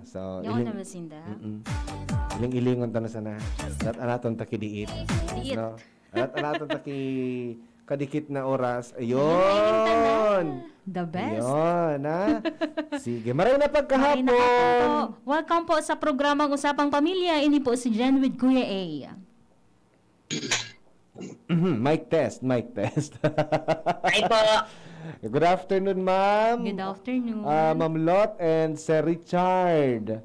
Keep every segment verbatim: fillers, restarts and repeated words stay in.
So, Yaon iling, na ba sinda? Mm-mm. Iling-ilingon ta na sana. Arat-araton ta ki diit. Diit. No? Arat-araton ta ki kadikit na oras. Ayun, ayun pala. Ayun! The best. Yun, ha? Sige, maray na Maray na pagkahapon. po. Welcome po sa programang Usapang Pamilya. Ini po si Jen with Kuya A. Mhm, mic test, mic test. Hi po. Good afternoon, ma'am. Good afternoon. Ah, Ma'am Lot and Sir Richard.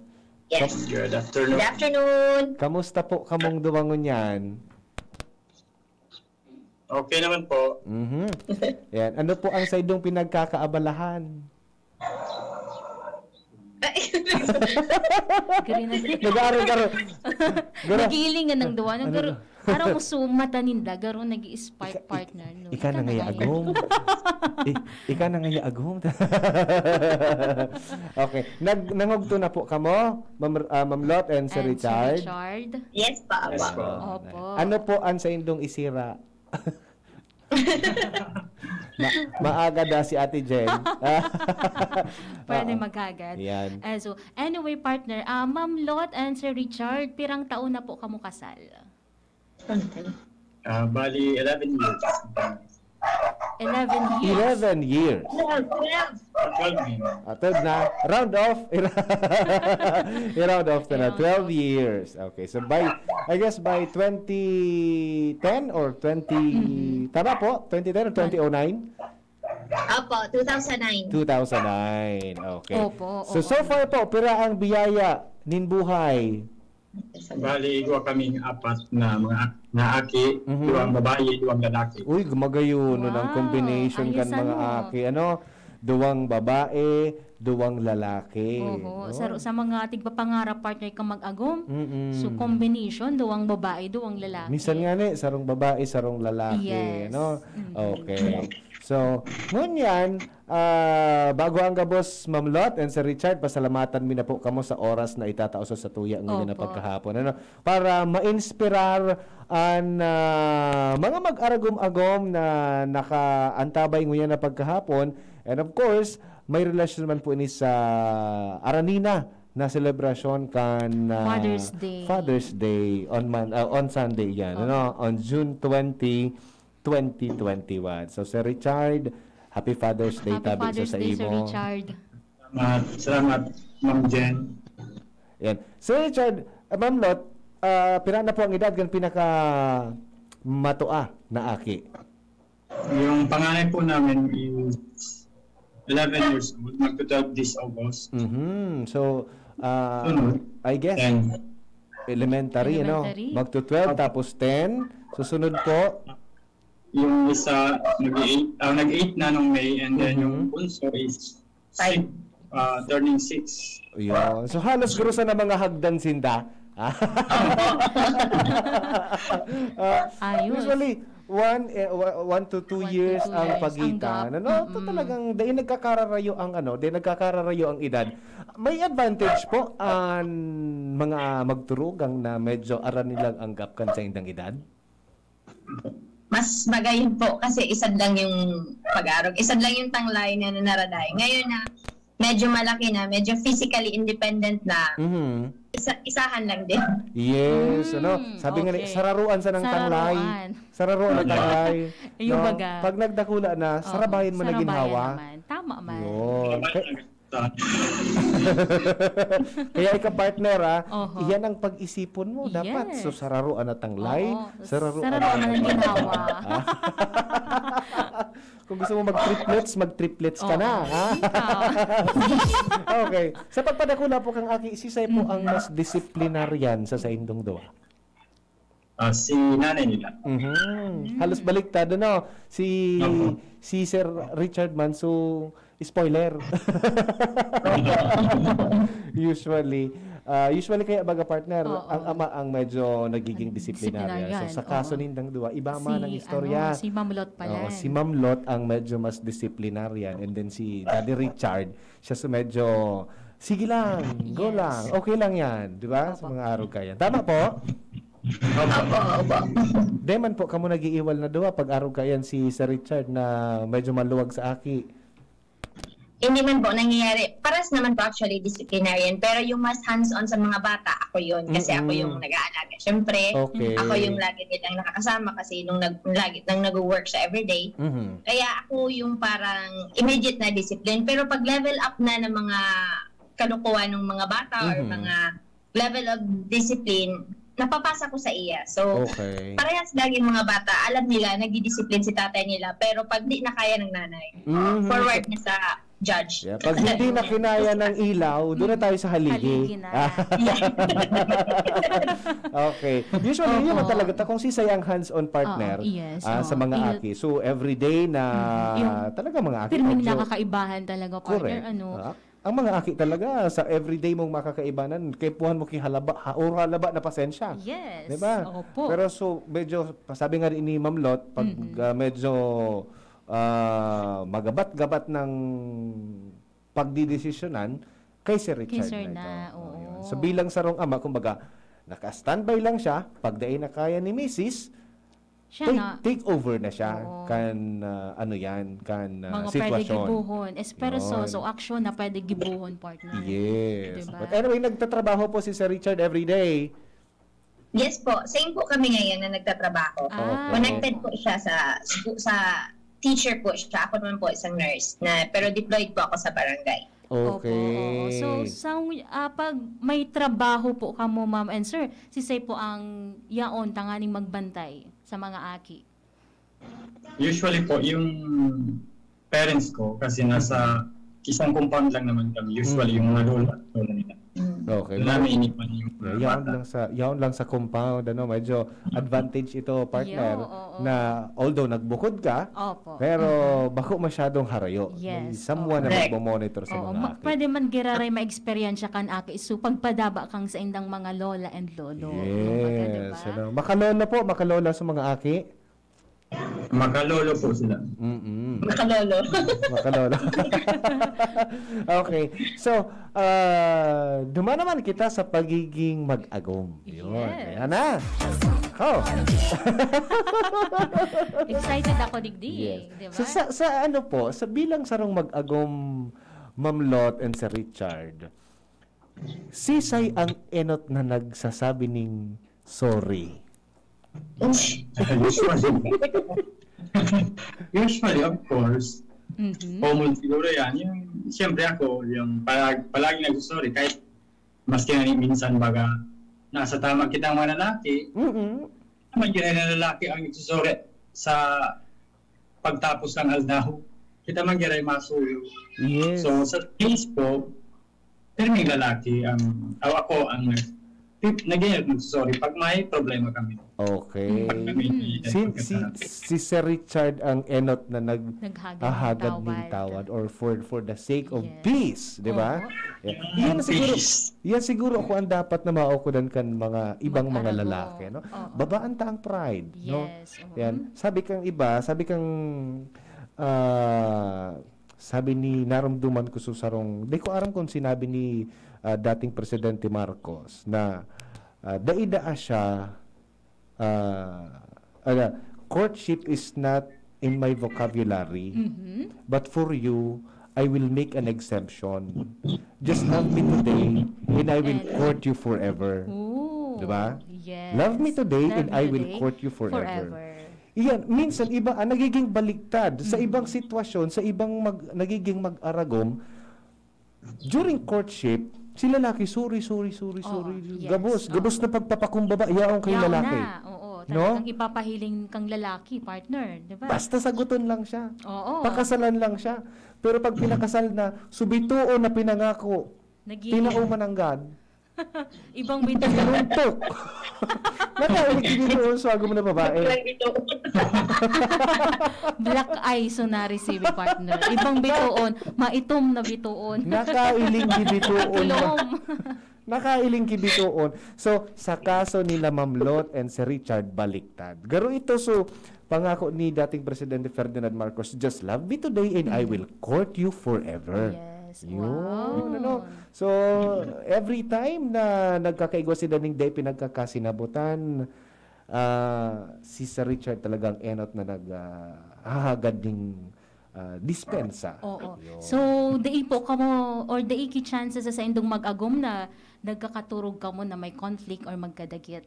Yes. Good Good afternoon. Afternoon. Kamusta po kamong duwa ngunyan? Okay naman po. Mhm. Yan. Ano po ang saindong pinagkakaabalahan? Gari na gari. Nag-aaral ka rin. Garo. Nagiilingan ng duwa. No? Ano Garo, to? Parang sumata ninda, garo nag-i-spark Ika-, partner. No? Ika na ngaya ngaya. agom. I- ika na ngaya agom. Okay. Nag nangugto na po kamo, Ma'am, ah, Ma'am Lot and Sir And Richard? Richard. Yes pa, Yes pa. po. Opo. Ano po ang saindong isira? Ma- maaga na si Ate Jen. Pwede Oo. magkagad. Yan. Ah, so, anyway, partner, ah, Ma'am Lot and Sir Richard, pirang taon na po kamo kasal? Ah, bali, eleven years. Eleven years. Eleven years. Twelve, twelve. Ah, twelve years. Ah, twelve na. Round off. I-round off na na. Round Twelve off. years. Okay. So by, I guess by twenty ten or twenty, tama po? Twenty ten or twenty oh nine? Opo, two thousand nine. Two thousand nine. Okay. Opo, So, oo. so far po, pira ang biyaya nin buhay? Bali, igwa kaming apat na mga na aki, Mhm. duwang babae, duwang lalaki. Uy, gumagayon no, ng Wow, combination kan ayos, mga ano? aki, ano? Duwang babae, duwang lalaki. Oho, no? sa, sa mga tigpapangarap partner ka mag-agom, Mm-mm. so combination, duwang babae, duwang lalaki. Minsan nga ni, sarong babae, sarong lalaki. Yes. No? Mm. Okay. So, ngunyan, ah, bago ang gabos, Ma'am Lot and Sir Richard, pasalamatan mi na po kamo sa oras na itatao sa satuya ngunyan na Opo. pagkahapon. Ano? Para ma-inspirar an ah, mga mag-aragom-agom na nakaantabay ngunyan na pagkahapon. And of course, may relasyon naman po ini sa aranina na selebrasyon kan ah, Father's Day. Father's Day on Mon- ah, on Sunday yan, Opo. ano? On June twenty, twenty twenty-one. So, Sir Richard, happy Father's Day Happy tabi Father's sa Day, Sir imo. Richard. Salamat, salamat, Ma'am Jen. Yan. Sir Richard, ah, Ma'am Lot, ah, pira na po ang edad kan pinaka matua na aki? Yung panganay po namin is eleven years old, magto-twelve this August. Mhm. So, ah, Sunod. I guess, And elementary, ano? Elementary. Magto-twelve, tapos ten. Susunod po, yung isa, nag-eight, ah, nag-eight na nung May, and then Mhm. yung bunso is six, ah, turning six. Yun. So, halos gurusa na mga hagdan sinda. Ah, Ayos. Usually, one, eh, wa- one to two One to years two ang years ang pagitan. gap. Ano? Ito Mm-mm. Talagang, dahil nagkakararayo ang ano, dahil nagkakararayo ang edad. May advantage po ang mga magturugang na medyo aran nilang ang gap kan sa indang edad? Mas magayon po kasi isad lang yung pag-arog, isad lang yung tanglay na nanaraday. Ngayon na medyo malaki na, medyo physically independent na, Mhm. isa, isahan lang din. Yes, Mm, ano? Sabi nga ni, okay. sararuan sa ng tanglay. Sararuan. Sararuan ng tanglay. Yung No? baga. Pag nagdakula na, Oo, sarabayan mo naging sarabayan hawa. Naman. Tama man. Yun. Kaya, kaya ikaw partner, ah, Oho. Iyan ang pag-isipon mo. Dapat, Yes. so sararuan na tanglay, Oo. sararuan Sararuan na na ginhawa. Kung gusto mo mag-triplets, mag-triplets ka Oo. na. Ha? Ikaw. Okay. Sa pagpadakula po kang aki, sisay po ang Mhm. mas disciplinarian sa saindong duwa? Ah, si nanay nila. Mhm. Halos baliktad, ano? Si Opo. si Sir Richard man, so, spoiler. Usually, ah, usually kaya baga partner, Oo. ang ama ang medyo nagiging disciplinarya. Disciplinarian, So, sa kaso oo. nindang duwa, iba man ang Si, istorya. Ano, si Ma'am Lot pala. Oo, si Ma'am Lot ang medyo mas disciplinarian, and then si Daddy Richard, siya sa medyo, "Sige lang, go Yes. lang, okay lang yan," di ba? Sa Opo. mga araw kaya. Tama po? Opo, opo. Di man po kamo nag-iiwal na duwa pag araw kayan si Sir Richard na medyo maluwag sa aki. Hindi man po nangyayari. Paras naman po actually disciplinarian. Pero yung mas hands-on sa mga bata, ako yun. Kasi ako Mm-mm. yung nag-aalaga. Siyempre, Okay. ako yung lagi nilang nakakasama kasi nung, nag, lagi, nang nag-work siya everyday. Mhm. Kaya ako yung parang immediate na discipline. Pero pag level up na ng mga kalokohan ng mga bata or Mhm. mga level of discipline, napapasa ko sa iya. So, Okay. parehas lagi mga bata, alam nila, nagdi-discipline si tatay nila, pero pag di na kaya ng nanay, Mhm. forward na sa judge. Yeah, pag hindi na kinaya ng ilaw, doon na tayo sa haligi. Haligi na. Ah. Okay. Usually, yun naman Opo. talaga. Ta, kung sisay ang hands-on partner Oo, yes, ah, sa oo. mga Iyo- aki. So, everyday na Mhm. Yung talaga mga aki. Pirming medyo- nakakaibahan talaga, partner. Correct. Ano? Ah, ang mga aki talaga, sa everyday mong makakaibanan, kaipuhan mo kihalaba, ha, o halaba na pasensya. Yes. Diba? Opo. Pero so, medyo, sabi nga rin ni Ma'am Lot, pag Mm-mm. ah, medyo ah, magabat-gabat ng pagdidesisyonan, kay Sir Richard Sir na ito. na, Oh, oo. yun. So bilang sarong ama, kumbaga, naka-standby lang siya, pag dai na kaya ni misis, Siya take, na. take over na siya Oo. kan ah, ano yan, kan ah, Mga pwede sitwasyon. Gibuhon. Espresso, Yun. So, action na pwede gibuhon, partner. Yes. Diba? But anyway, nagtatrabaho po si Sir Richard everyday. Yes po, same po kami ngayon na nagtatrabaho. Ah. Connected po siya sa sa teacher po siya. Ako naman po isang nurse na pero deployed po ako sa barangay. Okay. Opo, oo. So, sa, ah, pag may trabaho po kamo, ma'am and sir, sisay po ang yaon tanganing magbantay sa mga aki? Usually po, yung parents ko, kasi nasa isang compound lang naman kami. Usually, yung mga lola, lola nila. Okay. Doon namin iniwan yung mga Yeah, yaon bata. lang sa yaon lang sa compound, ano, medyo advantage ito, partner, Yeah, oo. na although nagbukod ka, Opo. pero bako masyadong harayo. May Yes, someone oo. na Correct. magmo-monitor sa Oo, mga ma- aki. Pwede man giraray ma-experience kan aki. So, pagpadaba kang sa indang mga lola and lolo. Kumbaga, Yes. diba? Ano, makalola po, makalola sa mga aki. Makalolo po sila. Mm-mm. Makalolo. Makalolo. Okay. So, ah, duman naman kita sa pagiging mag-agom. Yun. Yes. Ayan na. Oh. Excited ako, digdi. Yes. Diba? So, sa, sa ano po, sa bilang sarong mag-agom, Ma'am Lot and Sir Richard, sisay ang enot na nagsasabi ning sorry? Usually. Usually, of course. Mhm. Common siguro yan. Yung, siyempre ako, yung palag, palagi nagsusorry. Kahit maski na minsan baga nasa tama kitang mga lalaki, Mm-mm. naman yun ay lalaki ang nagsusorry sa pagtapos ng aldaw. Kita man yun ay masuyo. Yes. So, sa case ko, pirming lalaki ang, o ako ang nag, nag-, nagsusorry pag may problema kami. Okay. Pag kami may Si, si, si Sir Richard ang enot na nag Naghagad ng hahagad tawad. Ning tawad or for for the sake of Yes. peace, di ba? Opo. Yeah. Yan siguro, Peace. Yan siguro ako ang dapat na maukudan kan mga ibang mga Mag-aragom. lalaki, no? Oo. Babaan ta ang pride, no? Yes. Oo. Yan. Sabi kang iba, sabi kang ah, sabi ni narumduman ko sa sarong, di ko aram kung sinabi ni ah, dating Presidente Marcos na ah, dai daa siya ah, ala, courtship is not in my vocabulary, Mhm. but for you, I will make an exemption. Just love me today and I will And- court you forever. Ooh, Diba? Yes. Love me today Love and me I will today, court you forever. Forever. Iyan, minsan iba ang nagiging baligtad sa Mm. ibang sitwasyon, sa ibang mag, nagiging mag-aragom. During courtship, si lalaki, sorry, sorry, sorry, Oo, sorry. yes, Gabos, oo. Gabos na pagpapakumbaba, yaon kay Yaon lalaki. Na. Oo, No? Talagang ipapahiling kang lalaki, partner, di ba? Basta saguton lang siya. Oo. Pakasalan lang siya. Pero pag pinakasal na, subitoon na pinangako, Naging tinao mananggad, ibang bitoon. Sinuntok. Nakainig din doon sa agom na babae. Lang ito. Black eye so na-receive, partner. Ibang bitoon, maitom na bitoon. Nakailing gibitoon. Kilom. Nakailing gibitoon. So, sa kaso nila Ma'am Lot and si Richard, baliktad. Garo ito, so, pangako ni dating Presidente Ferdinand Marcos, "Just love me today and I will court you forever." Yes. Yun, Wow. Ano? So, every time na nagkakaigwa sila ning day pinagkakasinabutan, ah, si Sir Richard talagang enot na nag, ah, hahagad ning ah, dispensa. Oo. Yun. So, dai po kamo, or dai ki chances sa indong mag-agom na nagkakaturog kamo na may conflict or magkadagit?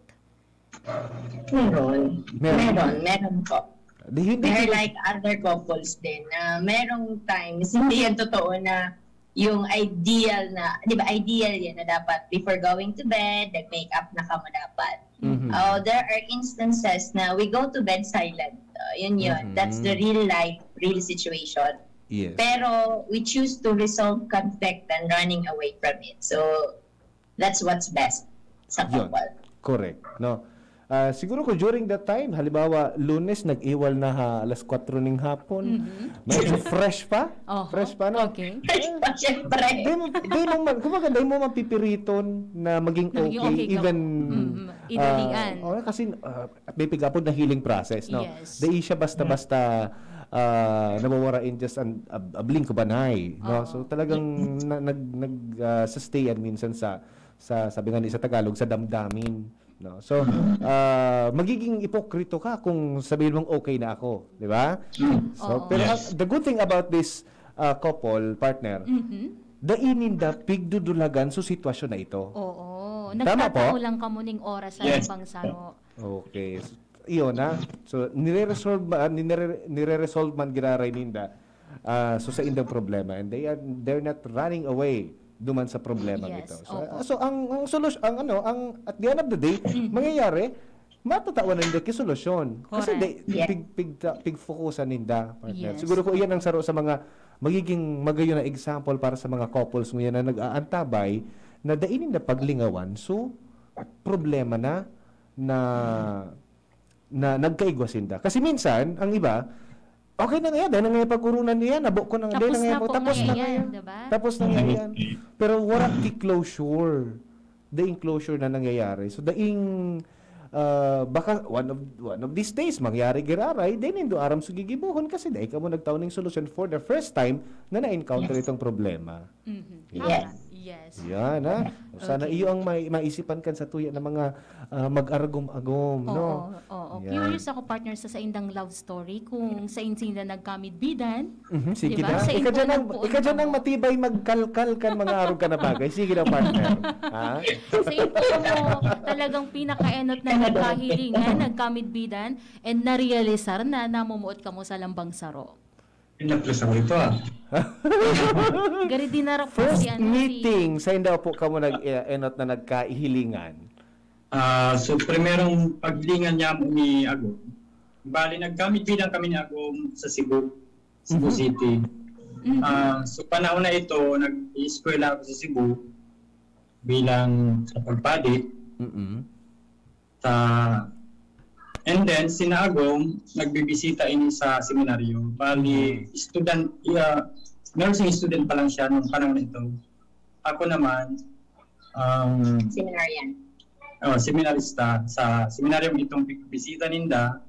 Meron. Meron. Meron, meron po. Di, hindi They're ko- like other couples din na merong times, hindi yan totoo na yung ideal na, di ba, ideal yan na dapat before going to bed, nag-make up na kamo dapat. Mhm. Oh, there are instances na we go to bed silent. Uh, yun yun. Mhm. That's the real life, real situation. Yes. Pero we choose to resolve conflict than running away from it. So, that's what's best sa Yun. couple. Correct, no? Ah, siguro ko during that time, halimbawa, Lunes, nag-iwal na ha, alas kwatro ning hapon. Mhm. Medyo fresh pa? Oho. Fresh pa, no? Okay. Siyempre. Di mo, di mo man, kumbaga, di mo mapipiriton na maging Na maging okay, okay ka even, po. Mm, idalian. ah, oh, kasi, ah, may pigapod na healing process, no? Yes. Di siya basta-basta, ah, nawawara in just an, a, a blink of an eye, no? Oo. So, talagang na, nag, nag, ah, sustain minsan sa, sa, sabi nga ni sa Tagalog, sa damdamin. No? So, ah, magiging ipokrito ka kung sabihin mong okay na ako, di ba? So, Oo. pero Yes. ang- the good thing about this ah, couple, partner, Mhm. dai ninda pigdudulagan sa sitwasyon na ito. Oo. Tama po? Nagtatao lang kamo ning oras sa Yes. lambang saro. Okay. So, iyon na. So, nire-resolve, ah, nire-, nire-resolve man giraray ninda. Ah, so, sa indang problema. And they are, they're not running away duman sa problema Yes, ito. So, opo. so ang, ang solusyon, ang ano, ang, at the end of the day, Mhm. mangyayari, matatawan ninda ki solusyon. Kasi Correct. di, Yeah. pig, pig, pig-focusan ninda, partner. Yes. Siguro ko iyan ang saro sa mga magiging magayon na example para sa mga couples ngayon na nag-aantabay na dai ninda paglingawan. So, problema na na na nagkaigwa sinda. Kasi minsan, ang iba, okay na nga yan, dahil na nga yung pag-urunan niya, nabo ko na nga, Tapos dahil na nga na po, po tapos na ngayon, ngayon. Diba? Tapos na ngayon. Pero wala ki closure. Daing closure na nangyayari. So, daing, ah, baka one of, one of these days, mangyari giraray, then indo aram sa gigibuhon kasi dahil ka mo nagtaon ng solusyon for the first time na na-encounter Yes. itong problema. Mhm. Yes. Tama. Yes. Yan, ha? Sana Okay. iyo ang may, maisipan kan sa tuya ng mga ah, mag-aragom-agom, no? Oo, oo. Yan. Curious ako, partner, sa saindang love story, kung sain sinda nagkamidbidan. Mhm, sige Diba? na. Sa Ika dyan ang, inunang ika dyan ang puon matibay magkalkal kan mga arog ka na bagay. Sige na, partner. Ha? Sa inyo po mo talagang pinakaenot na nagkahilingan, nagkamidbidan, and narealisar na namumuot kamo sa lambang saro. Pinapresa ko ito ah. Gari dinarap po First si ano, si meeting, sa inda po kamo nag-enot na nagkahilingan. Ah, so, primerong paglingan niya mo ni Agom. Bali, nagkamidbidan kami ni Agom sa Cebu, Cebu Mhm. City. Mhm. Ah, so, panahon na ito, nag-eskwela ako sa Cebu bilang sa pagpadi. Mm-mm. Sa, and then, sina Agom, nagbibisita ini sa seminaryo. Bali, student, yeah, nursing student pa lang siya nung panahon na ito. Ako naman, um, Seminarian. oh, seminarista sa seminaryong itong bisita ninda.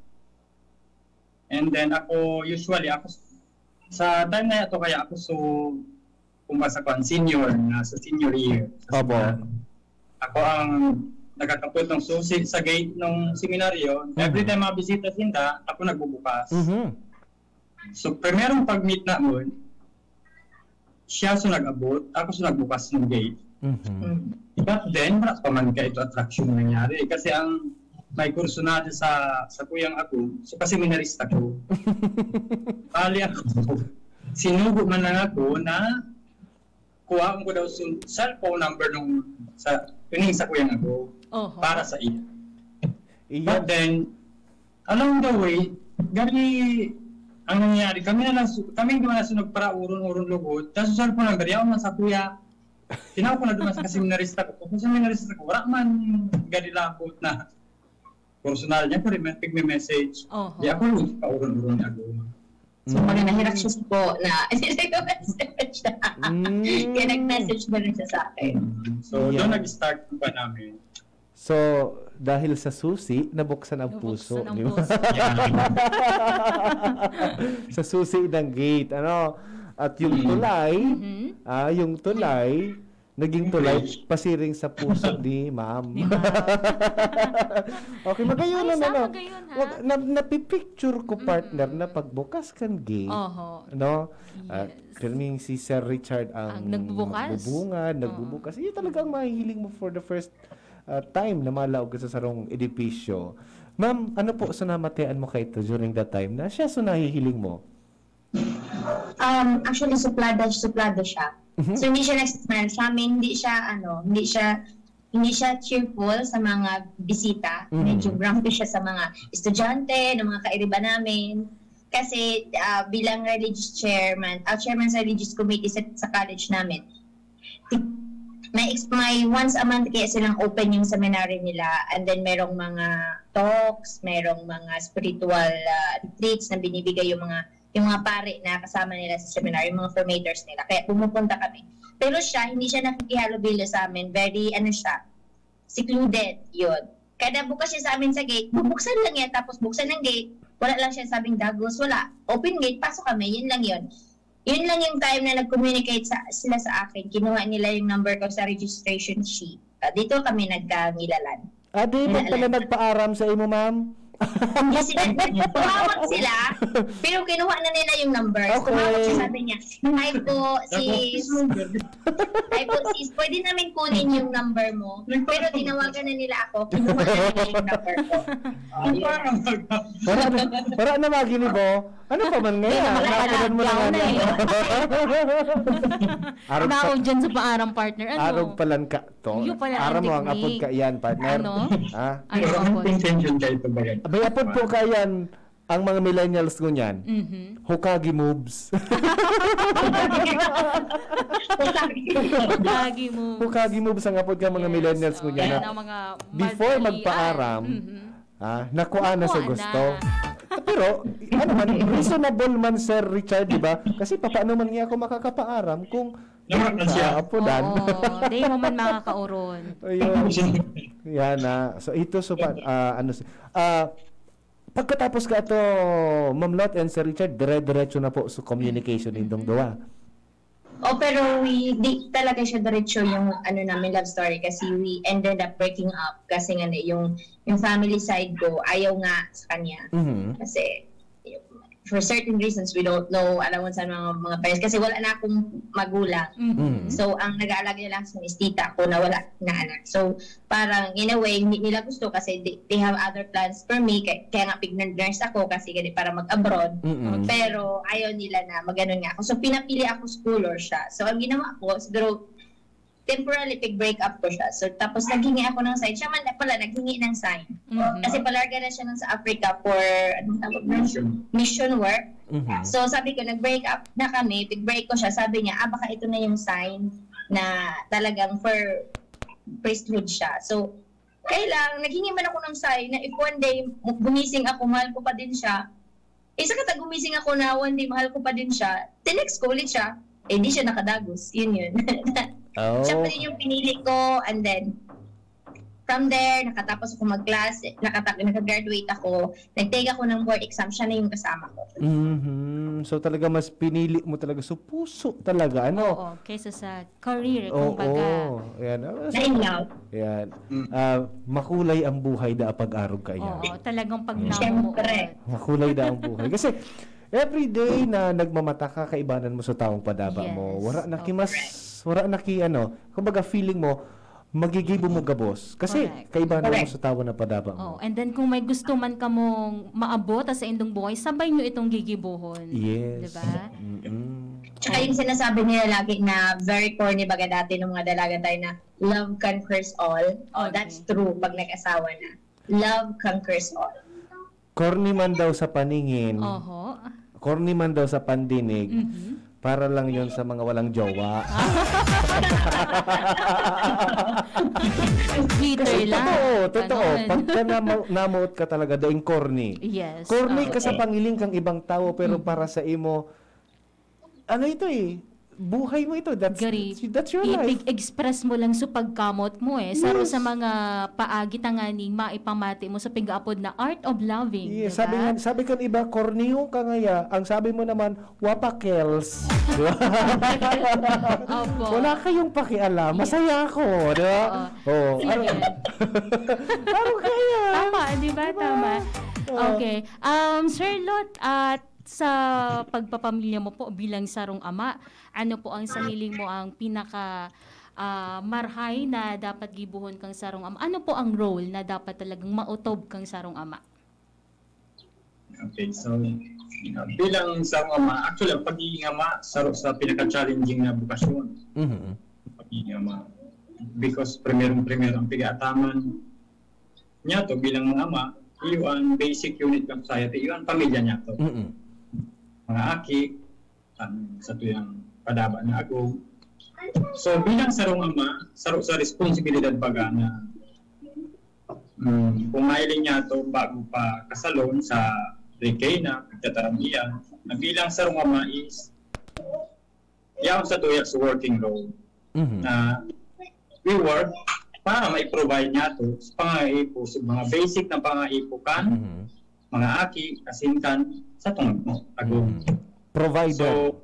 And then ako, usually, ako, sa time na ito, kaya ako so, kumbaga sa kwan, senior, na sa senior year. Sa Opo. seminary. Ako ang nakakapot ng susi sa gate ng seminaryo. Every Mhm. time mabisita sinda, ako nagbubukas. Mhm. So, primerong pag-meet na mo, siya so nag-abot, ako so nagbukas ng gate. Mhm. Mm. But then, wala pa man ka ito attraction na nangyari. Kasi ang may kursunada sa sa kuyang ako, so kasi minarista ko. Bali ako, sinugo man lang ako na kuhaon ko daw yung cellphone number nung sa, yun yung sa kuyang ako, Oho. para sa iya. Iyan. But then, along the way, gari, ang nangyari, kami na lang, su- kami na lang sunod para uron-uron lugod, tapos sa cellphone number, yaon man sa kuya, tinawag ko na doon sa seminarista ko. Kung seminarista ko, wala man gari labot na personal niya, pero may pigme-message. Oho. Di ako yung pauron-uron ako. So, pag nahirak siya po na, nag-message siya. Mm. Kaya nag-message na rin siya sa akin. So, Yeah. doon nag-start ang pa namin. So, dahil sa susi, nabuksan ang Nabuksan puso. ang Di ba? puso. Sa susi ng gate, ano? At yung Mm. tulay, Mhm. ah, yung tulay, Naging tulay, pasiring sa puso ni ma'am. Ni ma'am. Okay, magayon Ay, na, sa ano. Magayon, ha? Wag, na, napipicture ko, partner, Mm-mm. na pagbukas kan gate, Oho. no? Ah, Yes. pirming si Sir Richard ang Ang nagbubukas? magbubungad, Oo. nagbubukas. Yun talaga ang mahihiling mo for the first, ah, time na malaog ka sa sarong edipisyo. Ma'am, ano po sa namatian mo kaito during that time na siya so nahihiling mo? Um, actually, suplada, suplado siya. Mhm. So, hindi siya nag-smile sa amin, hindi siya, ano, hindi siya, hindi siya cheerful sa mga bisita. Mhm. Medyo grumpy siya sa mga estudyante, ng mga kairiba namin. Kasi, ah, bilang religious chairman, ah, chairman sa religious committee sa, sa college namin, ti-, may ex-, may once a month kaya silang open yung seminary nila, and then merong mga talks, merong mga spiritual, ah, retreats na binibigay yung mga, yung mga pare na kasama nila sa seminary, yung mga formators nila. Kaya pumupunta kami. Pero siya, hindi siya nakikihalubilo sa amin. Very, ano siya, secluded, yun. Kada bukas siya sa amin sa gate, bubuksan lang yan, tapos buksan ang gate, wala lang siya sabing dagos, wala. Open gate, pasok kami, yun lang yun. Yun lang yung time na nag-communicate sa, sila sa akin. Kinuha nila yung number ko sa registration sheet. Ah, dito kami nagkangilalan. Ah, di ba Wala pala lang. nagpaaram sa imo, ma'am? Hindi sila, tumawag sila, pero kinuha na nila yung number. Okay. Tumawag siya, sabi niya, "Hi po, sis. Hi po, sis. Pwede namin kunin yung number mo." Pero tinawagan na nila ako, kinuha na nila yung number ko. Wala na, wala na maginibo. Ano pa man ngayon? Wala na, Nakalimutan mo na lockdown nga na na. eh. Arog pa, Naon dyan sa paaram, partner, ano? arog palan ka to. Iyo pala, Aram mo ang Antique apod Nick. ka iyan, partner. Ano? Ha? Ano Pero ang apod? intention kayo ito ba yan? May apod po ka iyan, ang mga millennials ngunyan. Mhm. Hokage moves. Hokage moves. Hokage moves ang apod ka mga Yes, millennials oh, ngunyan. yan ang mga Before madalian. magpaaram, Mhm. Ah, nakuha na sa Nakuha gusto. na. Pero, ano man, reasonable man, Sir Richard, di ba? Kasi papaano man niya ako makakapaaram kung Naman siya. sa apodan? Oo, di mo man makakaoron. Ayun. Yan na. So, ito, so, pa, ah, ano, si- ah, pagkatapos ka ito, Ma'am Lot and Sir Richard, dire-diretso na po sa communication nindong duwa. Oh, pero we, di talaga siya diretso yung ano namin love story kasi we ended up breaking up kasi nga na yung, yung family side ko ayaw nga sa kanya. Mhm. Kasi for certain reasons we don't know alam mo sa mga, mga parents kasi wala na akong magulang. Mhm. Mhm. So ang nag-aalaga niya lang sa is tita ko na wala na anak. So parang in a way hindi nila gusto kasi they, they have other plans for me kaya, kaya nga pregnant nurse ako kasi gani para mag-abroad. Mm-mm. Pero ayaw nila na maganon nga ako. So pinapili ako school or siya. So ang ginawa ko siguro temporarily pig-break up ko siya. So tapos naghingi ako ng sign. Siya man pala naghingi ng sign. Mhm. Kasi palarga na siya nun sa Africa for anong tawag nun? Mission. Mission work. Mhm. So sabi ko nag-break up na kami, pig-break ko siya. Sabi niya, ah baka ito na yung sign na talagang for priesthood siya. So kaya lang, naghingi man ako ng sign na if one day mu- gumising ako, mahal ko pa din siya. Eh, sa kata gumising ako na one day, mahal ko pa din siya, tinext ko ulit siya. Eh, di siya nakadagos. Yun yun. Oh. Siya pa rin yung pinili ko. And then, from there, nakatapos ako mag-class, nakatap- nakagraduate ako, nag-take ako ng board exam, siya na yung kasama ko. Mhm. So, talaga mas pinili mo talaga. So, puso talaga, ano? Oo, kaysa sa career, Oo, kumbaga. Yan. Ah, so, Na in love. Yan. Mm. Ah, makulay ang buhay da pag-arog ka iyan. Oo, talagang pag Mm. namuot. Siyempre. Makulay da ang buhay. Kasi every day na nagmamata ka, kaibanan mo sa taong padaba mo. Yes. Wala na ki Opo. mas, wala na ki ano, kumbaga feeling mo, magigibo mo gabos. Kasi Correct. kaibanan mo Correct. sa tawo na padaba mo. Oh, and then kung may gusto man kamong maabot sa indong buhay, sabay nyo itong gigibohon. Yes. Diba? Mm-mm. Tsaka yung sinasabi nila lagi na very corny baga dati nung mga dalaga tayo na love conquers all. Oh, Okay. that's true pag nag-asawa na. Love conquers all. Corny man daw sa paningin, Oho. corny man daw sa pandinig, Mhm. para lang yon sa mga walang jowa. Twitter Kasi lang. totoo, totoo. Ganon. Pagka namu-, namuot ka talaga, daing corny. Yes, Corny oo. ka sa pangiling kang ibang tao, pero Mm. para sa imo, ano ito eh, Buhay mo ito. That's, Gary, that's your life. Ipig-express mo lang sa pagkamot mo eh. Saro Yes. sa mga paagi tanganing maipamati mo sa pig-aapod na Art of Loving, Yes, di sabi ba? nga, sabi kan iba, "Kornihon ka ngaya." Ang sabi mo naman, "Wapakels." Di ba? Opo. Wala kayong pakialam. Yes. Masaya ako, di ba? Oo. Sige. Ano? Parang kaya. Tama, di ba? Di ba? Tama. Oo. Okay. Um, Sir Lot, at sa pagpapamilya mo po bilang sarong ama, ano po ang sa hiling mo ang pinaka ah, marhay na dapat gibohon kang sarong ama? Ano po ang role na dapat talagang maotob kang sarong ama? Okay, so uh, bilang sarong ama, actually, ang pagiging ama, saro sa pinaka-challenging na bukasyon. Mhm. Pagiging ama. Because primerong-primero ang pigaataman niya to bilang mga ama, iyo ang basic unit ng society, iyo ang pamilya niya to. Mhm. Mga aki, ang sa tuyang padaba na agom. So bilang sarong ama, saro sa responsibilidad baga na mm, kung mahiling niya to bago pa kasalon sa Rikay na pagtataram niya, na bilang sarong ama is yaon sa tuyas working role Mhm. na we work para ma-provide niya to sa pangaipo, sa mga basic na pangaipo kan Mhm. mga aki, kasintan, sa tungod mo, agom. Mhm. Provider. So,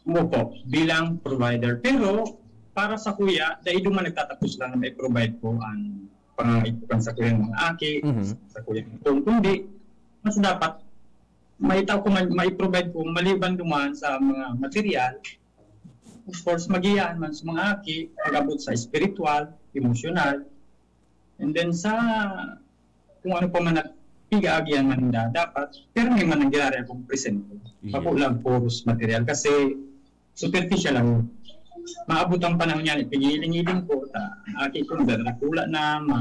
mo po, bilang provider. Pero, para sa kuya, dahil duman nagtatapos lang na ma-provide ko ang pangangaipukan sa kuyang mga aki, Mhm. sa kuyang itong, kundi, mas dapat, maitao ko man, ma-provide ko, maliban duman sa mga material, of course, magiyahan man sa mga aki, pag-abot sa spiritual, emotional, and then sa kung ano pa man na pigaagihan man nila dapat, pero may man nangyari akong present. Yes. Bako lang puros material kasi superficial lang. Maabot ang panahon niya, pigiling-iling ko, ta, aki ko, nagdadrakula na, ma,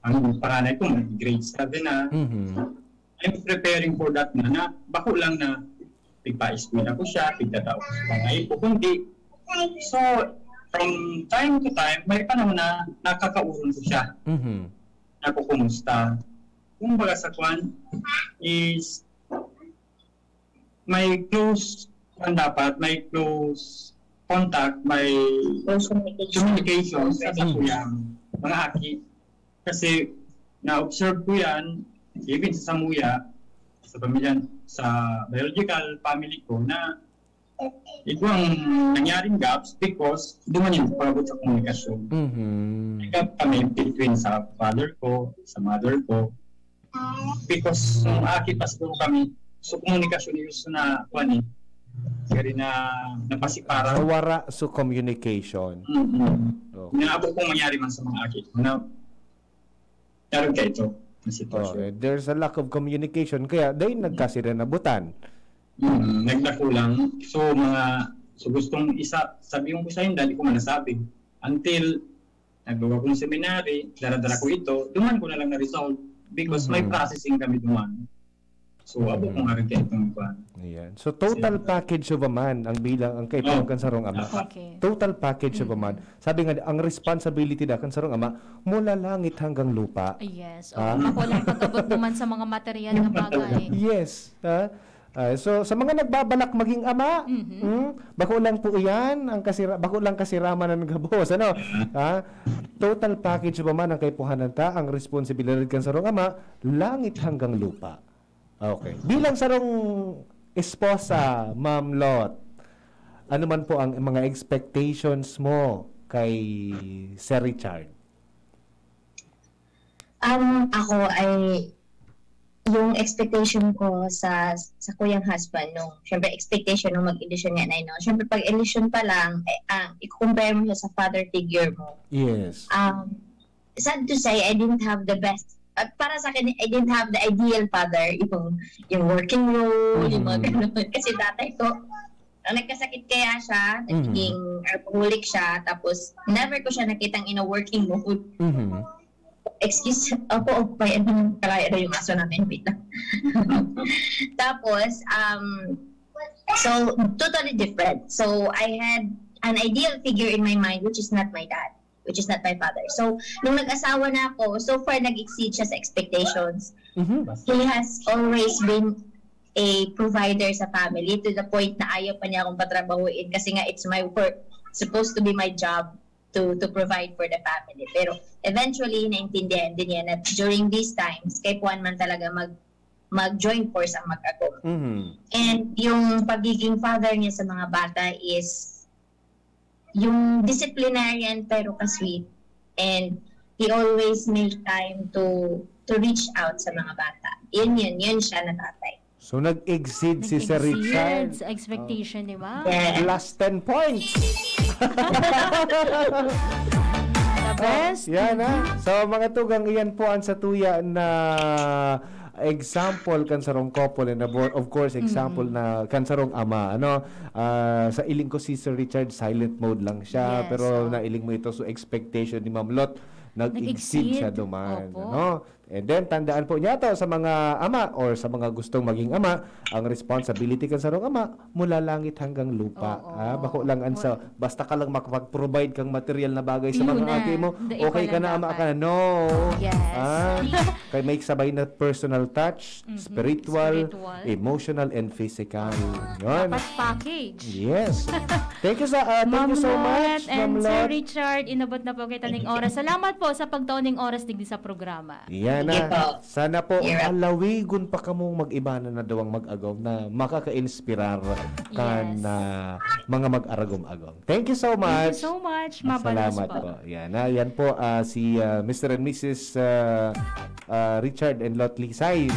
ang panganay ko, mag-grade seven na. Mhm. I'm preparing for that na, na bako lang na pigpa-eskwela ko siya, pigtatao ko sa mga ipo, kundi. So, from time to time, may panahon na nakakauron ko siya. Mhm. Nakukumusta. Kumbaga sa kwan is may close, kwan dapat, may close contact, may Close communication. communication sa Mm. sakuyang mga aki. Kasi na-observe ko yan, even sa samuya, sa pamilya, sa biological family ko, na ito ang nangyaring gaps because duman yung pag-abot sa komunikasyon. Mhm. Nag-gap kami between sa father ko, sa mother ko. Because nung aki pa siguro kami, so komunikasyon yung gusto na, kuwan eh, kaya na napasipara. Nawara sa communication. Mm-mm. Okay. Naabot kong mangyari man sa mga aki ko na meron ka ito na sitwasyon. Okay. There's a lack of communication, kaya dahil nagkasiranabutan. Mm, nagdakulang. So, mga, so gustong isa, sabi ko sa inyo, dali ko man nasabi. Until nagluwa kong seminary, dara-dara ko ito, duman ko na lang na-resolve because may Mhm. processing kami duman. So, abo Mhm. kung arin kayo itong kwan. Ayan. So, total package of a man ang bilang ang kaipuhan Oh. kan sarong ama. Ah. Okay. Total package of a man. Sabi nga, ang responsibility na kan sarong ama, mula langit hanggang lupa. Yes. Ah? Oh, ako lang pag-abot naman sa mga material na bagay. Yes. Ha? Ah, so, sa mga nagbabalak maging ama, Mhm. hmm, bako lang po iyan, ang kasira, bako lang kasiraman ang gabos. Ano? Ha? Total package of a man ang kaipuhanan ta, ang responsibilidad kan sarong ama, langit hanggang lupa. Okay. Bilang sarong esposa, Ma'am Lot, ano man po ang mga expectations mo kay Sir Richard? Um, ako ay, yung expectation ko sa sa kuyang husband, no? Siyempre, expectation nung mag-ilusyon nga na, no? Siyempre, pag ilusyon pa lang, eh, ah, i-compare mo siya sa father figure mo. Yes. Um, sad to say, I didn't have the best, ah, para sa akin, I didn't have the ideal father, yung, yung working role, yung mga Mhm. ganun. Kasi tatay ko, ang nagkasakit kaya siya, Mhm. naging alcoholic siya, tapos never ko siya nakitang in a working mood. Mhm. Excuse, opo, opo, yan yung kalaya na yung aso namin. Wait lang. Tapos, um, so, totally different. So, I had an ideal figure in my mind, which is not my dad, which is not my father. So, nung nag-asawa na ako, so far, nag-exceed siya sa expectations. Mhm. He has always been a provider sa family to the point na ayaw pa niya akong patrabahuin kasi nga it's my work, supposed to be my job to to provide for the family. Pero eventually, naintindihan din niya na during these times, kaipuhan man talaga mag mag-join force ang mag-agom. Mhm. And yung pagiging father niya sa mga bata is yung disciplinarian pero ka-sweet. And he always make time to to reach out sa mga bata. Yun yun, yun siya na tatay. So, nag-exceed si Sir Nag-exceed Richard. Sa expectation ni Ma'am. Yeah. Plus ten points. The best. Yan ha. So mga tugang, iyan po ang satuya na example kan sarong couple and abo- of course example na kan sarong ama, ano. Ah, sa iling ko si Sir Richard, silent mode lang siya, Yes, pero oh. nailing mo ito, so expectation ni Ma'am Lot nag-exceed Nag-exceed. Siya duman, Opo. ano. And then tandaan po niya to sa mga ama or sa mga gustong maging ama, ang responsibility kan sarong ama mula langit hanggang lupa. Oo. Ah, bako lang an sa basta ka lang makapag-provide kang material na bagay sa Yun mga na. aki mo, The okay ka equal na lang ama dapat. ka na. No. Yes. Ah, kay may sabay na personal touch, Mhm. spiritual, Spiritual. Emotional and physical. Yun. Dapat package. Yes. Thank you sa uh, thank Ma'am you so Lot much, and Ma'am Sir Lot. Richard, inabot na po kita ning oras. Salamat po sa pagtaon ning oras digdi sa programa. Yan Sige na. po. Sana po You're welcome. alawigon pa kamong mag-iba na nadawang mag-agom na makaka-inspirar kan Yes. ah, mga mag-aragom-agom. Thank you so Thank much. you so much. Mabalos Salamat po. po. Yan, ah, yan po ah, si ah, Mister and Missus ah, ah, Richard and Lot Lisay.